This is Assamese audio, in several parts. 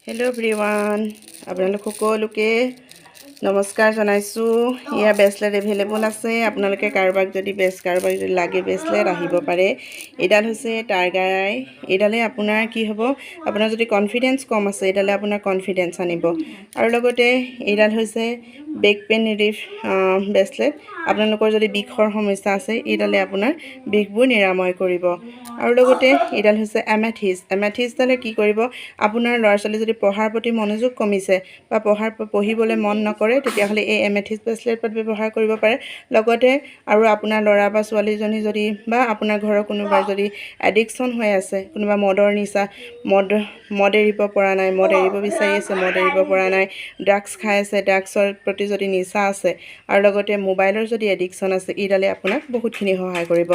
হেল্ল' এভৰিৱান, আপোনালোক সকলোকে নমস্কাৰ জনাইছোঁ। ইয়াৰ ব্ৰেচলেট এভেইলেবল আছে। আপোনালোকে কাৰোবাক যদি লাগে ব্ৰেচলেট, আহিব পাৰে। এইডাল হৈছে টাইগাৰ আই। এইডালে আপোনাৰ কি হ'ব? আপোনাৰ যদি কনফিডেঞ্চ কম আছে, এইডালে আপোনাৰ কনফিডেঞ্চ আনিব। আৰু লগতে এইডাল হৈছে বেক পেইন ৰিলিফ ব্ৰেচলেট। আপোনালোকৰ যদি বিষৰ সমস্যা আছে, এইডালে আপোনাৰ বিষবোৰ নিৰাময় কৰিব। আৰু লগতে এইডাল হৈছে এমেথিছ। এমেথিছডালে কি কৰিব? আপোনাৰ ল'ৰা ছোৱালী যদি পঢ়াৰ প্ৰতি মনোযোগ কমিছে বা পঢ়িবলৈ মন নকৰে, তেতিয়াহ'লে এই এমেথিছ ব্ৰেচলেট ব্যৱহাৰ কৰিব পাৰে। লগতে আৰু আপোনাৰ ল'ৰা বা ছোৱালীজনী যদি বা আপোনাৰ ঘৰৰ কোনোবাৰ যদি এডিকশ্যন হৈ আছে, কোনোবা মদৰ নিচা, মদ মদ এৰিব পৰা নাই, মদ এৰিব বিচাৰি আছে, মদ এৰিব পৰা নাই, ড্ৰাগছ খাই আছে, ড্ৰাগছৰ প্ৰতি যদি নিচা আছে আৰু লগতে মোবাইলৰ যদি এডিকশ্যন আছে, এইডালে আপোনাক বহুতখিনি সহায় কৰিব।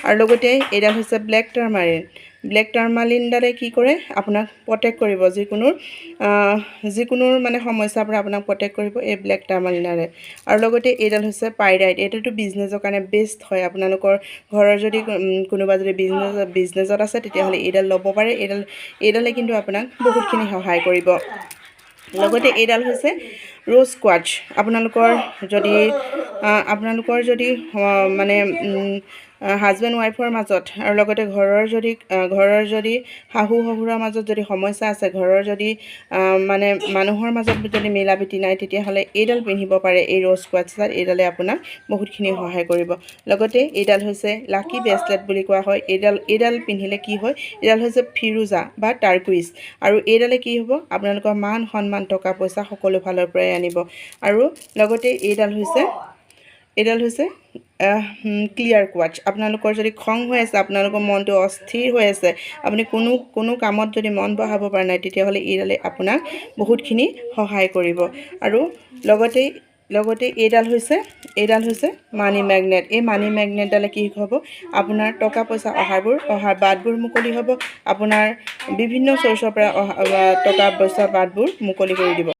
আৰু লগতে এইডাল হৈছে ব্লেক টাৰ্মাৰিন। ব্লেক টাৰ্মালিনডালে কি কৰে? আপোনাক প্ৰটেক্ট কৰিব। যিকোনো যিকোনো মানে সমস্যাৰ পৰা আপোনাক প্ৰটেক্ট কৰিব এই ব্লেক টাৰ্মালিনডালে। আৰু লগতে এইডাল হৈছে পাইৰাইট। এইটোতো বিজনেছৰ কাৰণে বেষ্ট হয়। আপোনালোকৰ ঘৰৰ যদি কোনোবা যদি বিজনেছত আছে, তেতিয়াহ'লে এইডাল ল'ব পাৰে। এইডালে কিন্তু আপোনাক বহুতখিনি সহায় কৰিব। লগতে এইডাল হৈছে ৰ'জ কোৱাৰ্টজ। আপোনালোকৰ যদি মানে হাজবেণ্ড ৱাইফৰ মাজত আৰু লগতে ঘৰৰ যদি শাহু শহুৰৰ মাজত যদি সমস্যা আছে, ঘৰৰ যদি মানে মানুহৰ মাজত যদি মিলা প্ৰীতি নাই, তেতিয়াহ'লে এইডাল পিন্ধিব পাৰে, এই ৰ'জ কোৱাৰ্টজডাল। এইডালে আপোনাক বহুতখিনি সহায় কৰিব। লগতে এইডাল হৈছে লাকি ব্ৰেচলেট বুলি কোৱা হয়। এইডাল পিন্ধিলে কি হয়? এইডাল হৈছে ফিৰোজা বা টাৰ্কুইজ। আৰু এইডালে কি হ'ব? আপোনালোকৰ মান সন্মান, টকা পইচা সকলো ফালৰ পৰাই আনিব। আৰু লগতে এইডাল হৈছে ক্লিয়াৰ কোৱাৰ্টজ। আপোনালোকৰ যদি খং হৈ আছে, আপোনালোকৰ মনটো অস্থিৰ হৈ আছে, আপুনি কোনো কোনো কামত যদি মন বহাব পৰা নাই, তেতিয়াহ'লে এইডালে আপোনাক বহুতখিনি সহায় কৰিব। আৰু লগতে এইডাল হৈছে মানি মেগনেট। এই মানি মেগনেটডালে কি হ'ব? আপোনাৰ টকা পইচা অহাৰ বাটবোৰ মুকলি হ'ব। আপোনাৰ বিভিন্ন চ'ৰ্চৰ পৰা অহা টকা পইচাৰ বাটবোৰ মুকলি কৰি দিব।